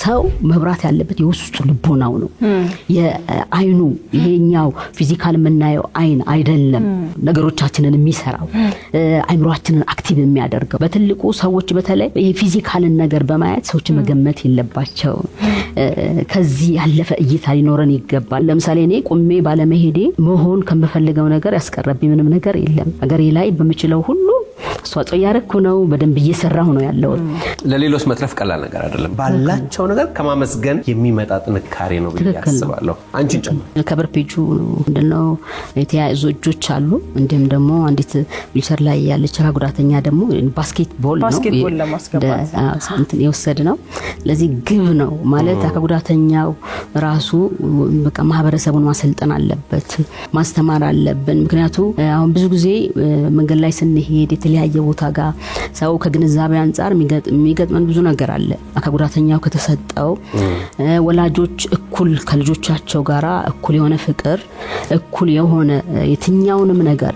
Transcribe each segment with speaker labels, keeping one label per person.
Speaker 1: ሰው መብራት ያለበት የውስጡ ልቦናው ነው። የአይኑ ይሄኛው physical የምናየው አይን አይደለም። ነገሮቻችንን የሚሰራው፣ አይምሯችንን active የሚያደርገው በትልቁ ሰዎች በተለይ ይሄ physical ን ነገር በማየት ሰዎች መገመት የለባቸውም። ከዚህ ያለፈ እይታ ሊኖረን ይገባል። ለምሳሌ እኔ ቁሜ ባለመሄዴ መሆን ከምፈልገው ነገር ያስቀረብኝ ምንም ነገር የለም። ሀገሬ ላይ በምችለው ሁሉ አስተዋጽኦ እያደረኩ ነው። በደንብ እየሰራሁ ነው ያለሁት።
Speaker 2: ለሌሎች መትረፍ ቀላል ነገር አይደለም። ባላቸው ነገር ከማመስገን የሚመጣ ጥንካሬ ነው ብዬ አስባለሁ። አንቺን ጨምሮ።
Speaker 1: Cover page ኡ ምንድነው? የተያያዙ እጆች አሉ። እንዲሁም ደግሞ አንዲት ዊልቸር ላይ ያለች አካል ጉዳተኛ ደግሞ basketball ነው
Speaker 3: Basketball ለማስገባት።
Speaker 1: እንትን የወሰድ ነው። ለዚህ ግብ ነው ማለት አካል ጉዳተኛው ራሱ በቃ ማህበረሰቡን ማሰልጠን አለበት፣ ማስተማር አለብን። ምክንያቱ አሁን ብዙ ጊዜ መንገድ ላይ ስንሄድ የተለያየ ቦታ ጋር ሰው ከግንዛቤ አንጻር የሚገጥመን ብዙ ነገር አለ። አካል ጉዳተኛው ከተሰጠው፣ ወላጆች እኩል ከልጆቻቸው ጋራ እኩል የሆነ ፍቅር፣ እኩል የሆነ የትኛውንም ነገር፣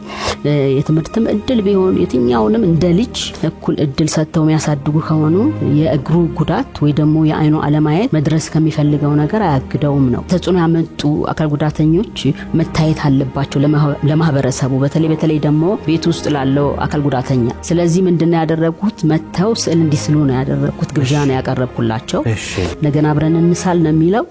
Speaker 1: የትምህርትም እድል ቢሆን የትኛውንም እንደ ልጅ እኩል እድል ሰጥተው የሚያሳድጉ ከሆኑ የእግሩ ጉዳት ወይ ደግሞ የአይኑ አለማየት መድረስ ከሚፈልገው ነገር አያግደውም ነው። ተጽዕኖ ያመጡ አካል ጉዳተኞች መታየት አለባቸው ለማህበረሰቡ፣ በተለይ በተለይ ደግሞ ቤት ውስጥ ላለው አካል ጉዳተኛ። ስለዚህ ምንድነው ያደረግኩት? መጥተው ስዕል እንዲስሉ ነው ያደረግኩት። ግብዣ ነው ያቀረብኩላቸው። ነገን አብረን እንሳል ነው የሚለው።